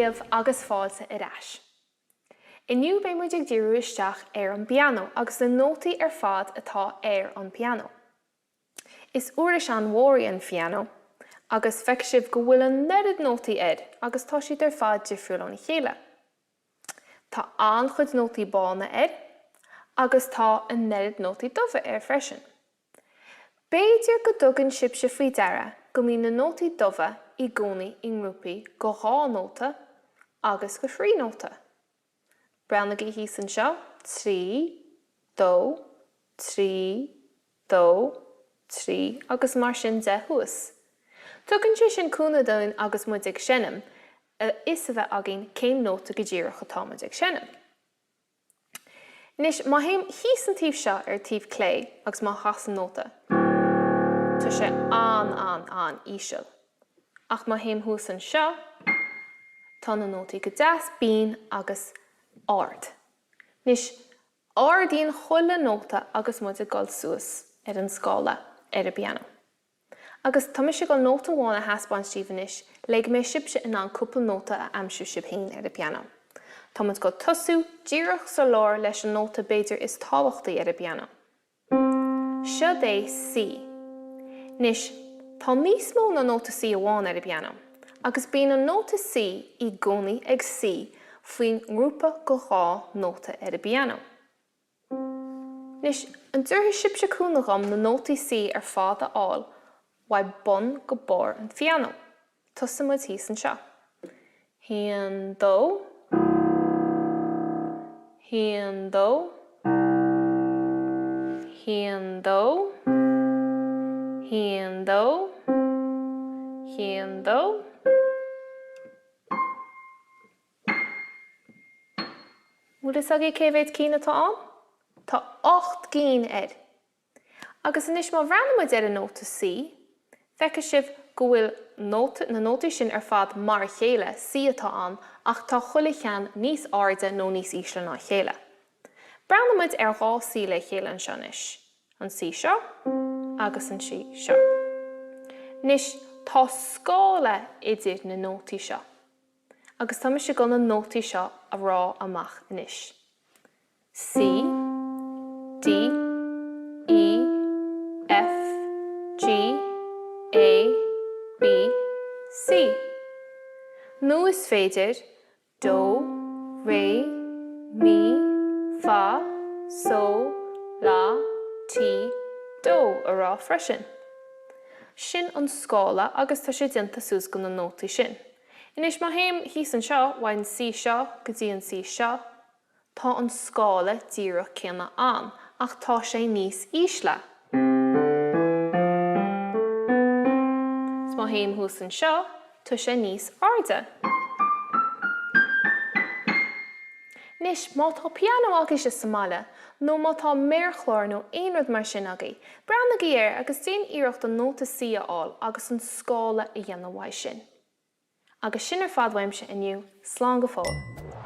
daoibh agus fáilte ar ais. Inniu beidh muid ag díriú isteach ar an bpianó agus na nótaí ar fad atá ar an bpianó. Is uirlis an-mhór í an pianó agus feicfidh sibh go bhfuil an oiread nótaí air agus tá siad ar fad difriúil óna chéile. Tá an-chuid nótaí bána air agus tá an oiread nótaí dubha air freisin. B'fhéidir go dtugann sibhse faoi deara go mbíonn na nótaí dubha i gcónaí i ngrúpaí go 2 nóta agus go thrí nóta. Breathnaigí thíos anseo, 3, 2, 3, 2, 3 agus mar sin de thuas. Tugann sé sin cúnamh dúinn agus muid ag seinm, a fhios a bheith againn cén nóta go díreach atá muid ag seinm. Anois, má théim thíos an taobh seo ar an taobh clé agus má chasaim nóta, tá sé an-an-an-íseal. Ach má théim thuas anseo, tá na nótaí go deas binn agus ard. Anois, ardaíonn chuile nóta agus muid ag dul suas ar an scála ar an bpianó. Agus tá mise ag dul nóta amháin a thaispeáint daoibh anois le go mbeidh sibhse in ann cúpla nóta a aimsiú sibh féin ar an bpianó. Tá muid ag dul tosú díreach sa lár leis an nóta b'fhéidir is tábhachtaí ar an bpianó. Seod é C. Anois, tá níos mó ná nóta C amháin ar an bpianó, agus bíonn an nóta C i gcónaí ag suí faoin ngrúpa go 2 nóta ar an bpianó. Anois, an dtabharfaidh sibhse cúnamh dhom na nótaí C ar fad a fháil uaidh bun go barr an phianó? Tosóidh muid thíos anseo. Haon, dó. Haon, dó. Haon, dó. Haon, dó. Haon, dó. Bhfuil fhios agaibh cé mhéad cinn atá ann? Tá 8 gcinn air. Agus anois má bhreathnaíonn muid ar an nóta C, feicfidh sibh go bhfuil nóta, na nótaí sin ar fad mar a chéile, C atá ann, ach tá chuile cheann níos airde nó níos ísle ná a chéile. Breathnaíonn muid ar dhá C le chéile anseo anois, an C seo agus an C seo. Anois tá scála idir na nótaí seo. Agus tá mise ag dul na nótaí seo a rá amach anois. C, D, E, F, G, A, B, C. Nó is féidir Dó, Ré, Mí, Fa, Só, Lá, Ti, Dó a rá freisin. Sin an scála agus tá sé déanta suas go na nótaí sin. Anois má théim thíos anseo, uaidh an C seo go dtí an C seo, tá an scála díreach céanna ann, ach tá sé níos ísle. Is má théim thuas anseo, tá sé níos airde. Anois, má tá pianó agaibhse sa mbaile, nó má tá méarchlár nó aon rud mar sin agaibh, breathnaigí air agus déan iarracht an nóta C a fháil agus an scála a dhéanamh uaidh sin. Agus sin ar fad uaimse inniu, slán go fóill!